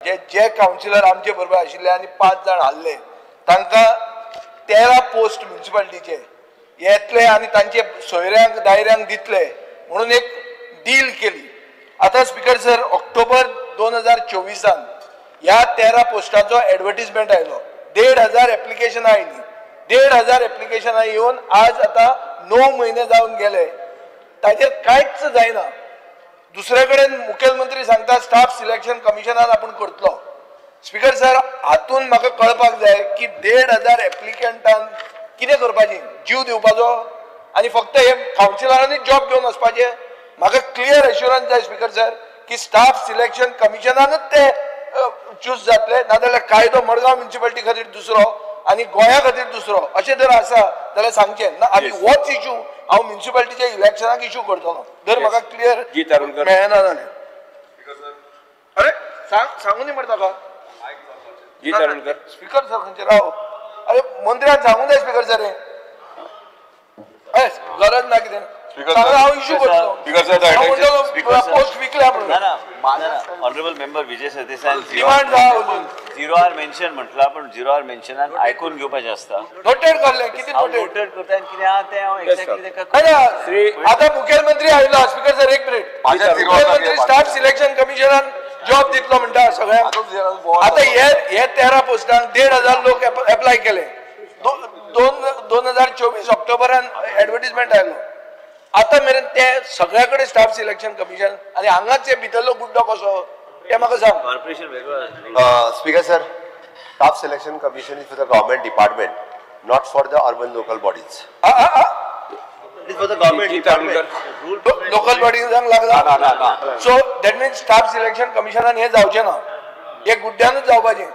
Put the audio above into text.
जे जे councillor आमचे बरोबर आशिल्ले आनी 5 जाण हारले तांकां 13 पोस्ट म्युनिसिपालिटीचे येतले आनी तांचे सोयऱ्यांक दायऱ्यांक दितले म्हणून एक डील केली. आतां स्पीकर सर, ऑक्टोबर 2024 ह्या 13 पोस्टाचो एडवर्टीजमेंट आयलो. 1500 एप्लिकेशनां आयलीं. 1500 एप्लिकेशनां येवन आज आतां 9 म्हयने जावन गेले, ताचेर कांयच जायना. दुसरे कडेन मुखेलमंत्री सांगता स्टाफ सिलेक्शन कमिशनान आपूण करतलो. स्पीकर सर, हातून म्हाका कळपाक जाय की 1500 एप्लिकंटान कितें करपाचें, जीव दिवपाचो आनी फक्त हे कावन्सिलरांनी जॉब घेवन वचपाचें? म्हाका क्लियर एश्युरन्स जाय स्पीकर सर की स्टाफ सिलेक्शन कमिशनानूच ते चूज जातले, नाजाल्यार कायदो मडगांव म्युनिसिपालिटी खातीर दुसरो आनी गोंया खातीर दुसरो अशें जर आसा जाल्यार सांगचें ना. आमी होच इशू हांव म्युनिसिपालिटीच्या इलेक्शनाक इशू करतलो जर म्हाका क्लियर मेळना जाल्यार. अरे सांगू न्ही मरे ताका. स्पीकर सर खंयचे राव, अरे मंत्र्यान सांगू जाय स्पीकर सर, हें गरज ना कितें हांव इशू करतलो. पोस्ट विकल्या म्हणून honourable member Vijay Sardesai demand जाता झिरो आर मेन्शन म्हटला, पण झिरो आर मेन्शनान आयकून घेवपाचें आसता. नोटेड करलें कितें नोटेड करता आनी कितें आहा तें हांव एक्झॅक्टली ताका. आतां मुखेलमंत्री आयलो स्पीकर सर, एक मिनीट. मुखेलमंत्री स्टाफ सिलेक्शन कमिशनान जॉब दितलो म्हणटा सगळ्यांक. आतां हे 13 पोस्टांक 1500 लोक एप्लाय केले. 2024 ऑक्टोबरान एडवर्टीजमेंट आयलो. आतां मेरेन ते सगळ्या कडेन स्टाफ सिलेक्शन कमिशन आनी हांगाच हे भितरलो गुड्डो कसो ते म्हाका सांग. Speaker sir, staff selection commission is for the government department, not for the urban local bodies. It is for the government department. Local बॉडीजांक लागला. So that means staff selection कमिशनान हें जावचें ना, हे गुड्ड्यानूच जावपाचें.